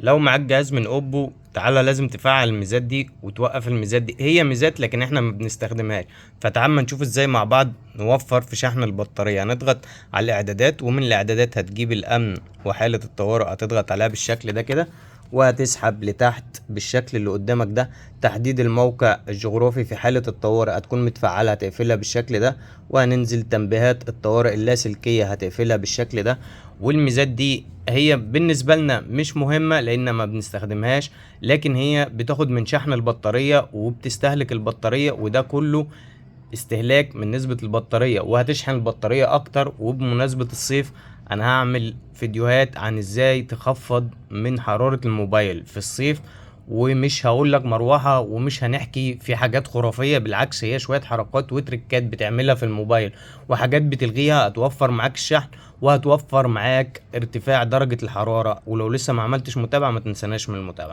لو معاك جهاز من اوبو تعالى لازم تفعل الميزات دي وتوقف الميزات دي. هي ميزات لكن احنا ما بنستخدمهاش، فتعال ما نشوف ازاي مع بعض نوفر في شحن البطارية. هنضغط على الاعدادات، ومن الاعدادات هتجيب الامن وحالة الطوارئ، هتضغط عليها بالشكل ده كده وهتسحب لتحت بالشكل اللي قدامك ده. تحديد الموقع الجغرافي في حالة الطوارئ هتكون متفعلة، هتقفلها بالشكل ده. وهننزل تنبيهات الطوارئ اللاسلكية هتقفلها بالشكل ده. والميزات دي هي بالنسبة لنا مش مهمة لأن ما بنستخدمهاش، لكن هي بتاخد من شحن البطارية وبتستهلك البطارية، وده كله استهلاك من نسبة البطارية، وهتشحن البطارية أكتر. وبمناسبة الصيف أنا هعمل فيديوهات عن إزاي تخفض من حرارة الموبايل في الصيف، ومش هقول لك مروحة ومش هنحكي في حاجات خرافية، بالعكس هي شوية حركات وتريكات بتعملها في الموبايل وحاجات بتلغيها، هتوفر معاك الشحن وهتوفر معاك ارتفاع درجة الحرارة. ولو لسه ما عملتش متابعة ما تنساناش من المتابعة.